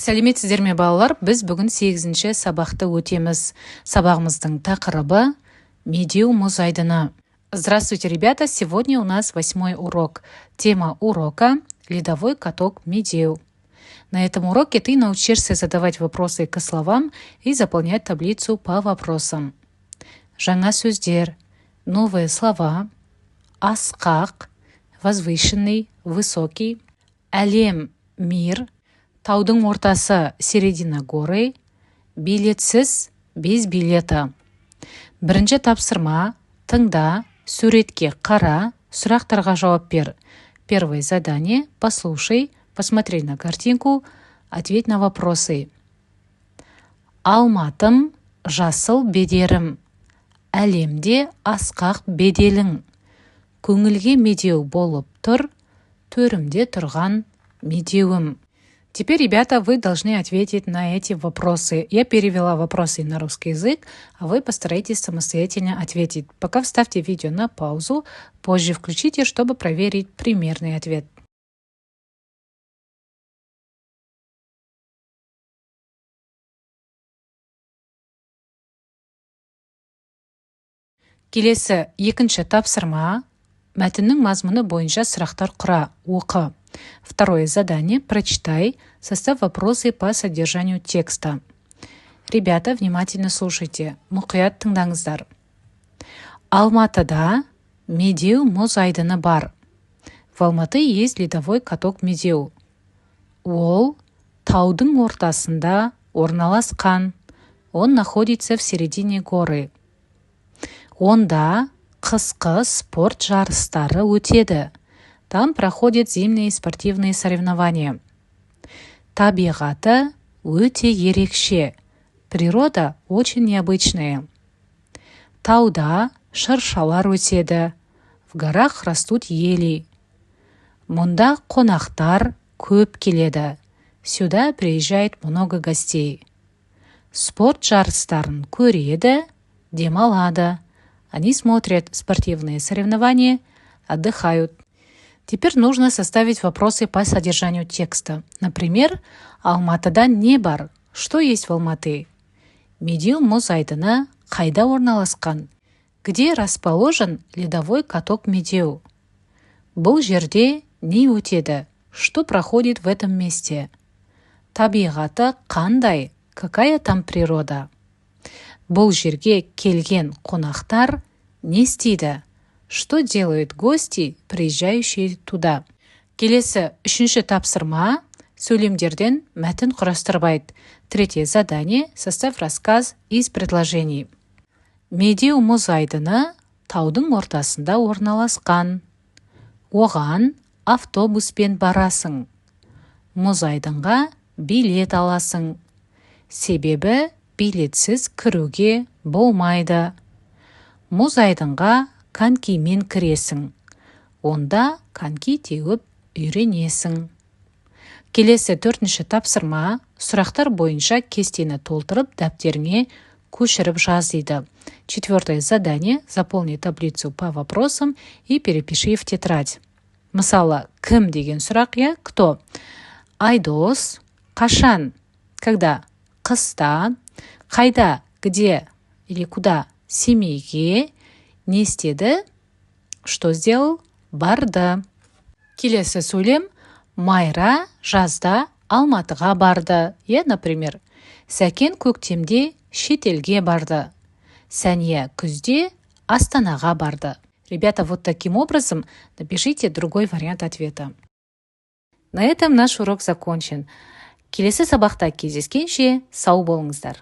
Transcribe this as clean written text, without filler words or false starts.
Сәлеметсіздер ме, балалар! Біз бүгін сегізінші сабақты өтеміз. Сабағымыздың тақырыбы: Медеу мұз айдыны. Здравствуйте, ребята! Сегодня у нас восьмой урок. Тема урока: ледовой каток Медеу. На этом уроке ты научишься задавать вопросы к словам и заполнять таблицу по вопросам. Жаңа сөздер, новые слова: асқақ — возвышенный, высокий, әлем — мир, таудың ортасы — середина горы, билетсіз — без билета. Бірінші тапсырма: тыңда, суретке қара, сұрақтарға жауап бер. Первое задание: послушай, посмотри на картинку, ответь на вопросы. Алматым, жасыл бедерім, әлемде асқақ беделің, көңілге медеу болып тұр төрімде тұрған Медеуім. Теперь, ребята, вы должны ответить на эти вопросы. Я перевела вопросы на русский язык, а вы постарайтесь самостоятельно ответить. Пока вставьте видео на паузу, позже включите, чтобы проверить примерный ответ. Келесі, екінші тапсырма: мәтіннің мазмұны бойынша сұрақтар құра, оқы. Второе задание: прочитай, составь вопросы по содержанию текста. Ребята, внимательно слушайте, мұқият тыңдаңыздар. Алматыда Медеу мұз айдыны бар. В Алматы есть ледовой каток Медеу. Ол таудың ортасында орналасқан. Он находится в середине горы. Онда қысқы спорт жарыстары өтеді. Там проходят зимние спортивные соревнования. Табиғаты өте ерекше. Природа очень необычная. Тауда шыршалар өседі. В горах растут ели. Мұнда қонақтар көп келеді. Сюда приезжает много гостей. Спорт жарыстарын көреді, демалады. Они смотрят спортивные соревнования, отдыхают. Теперь нужно составить вопросы по содержанию текста. Например, Алматыда не бар? Что есть в Алматы? Медеу мұз айдыны қайда орналасқан? Где расположен ледовой каток Медеу? Бұл жерде не өтеді? Что проходит в этом месте? Табиғаты қандай? Какая там природа? Бұл жерге келген қонақтар не істейді? Что делают гости, приезжающие туда? Келесі, үшінші тапсырма: сөйлемдерден мәтін құрастырып айт. Третье задание: составь рассказ из предложений. Медеу мұз айдыны таудың ортасында орналасқан. Оған автобуспен барасың. Мұз айдынға билет аласың, себебі билетсіз кіруге болмайды. Мұз айдынға конькимен кіресің. Онда коньки теуіп үйренесің. Келесі, төртінші тапсырма: сұрақтар бойынша кестені толтырып, дәптеріңе көшіріп жаз дейді. Четвертое задание: заполни таблицу по вопросам и перепиши в тетрадь. Мысалы, кім деген сұрақ, иә, кто? Айдос. Қашан? Когда? Қыста. Қайда? Где или куда? Семейге. Не істеді? Что сделал? Барды. Келесі сөйлем: Майра жазда Алматыға барды, иә. Например, Сәкен көктемде шетелге барды. Сәния күзде Астанаға барды. Ребята, вот таким образом напишите другой вариант ответа. На этом наш урок закончен. Келесі сабақта кездескенше, сау болыңыздар!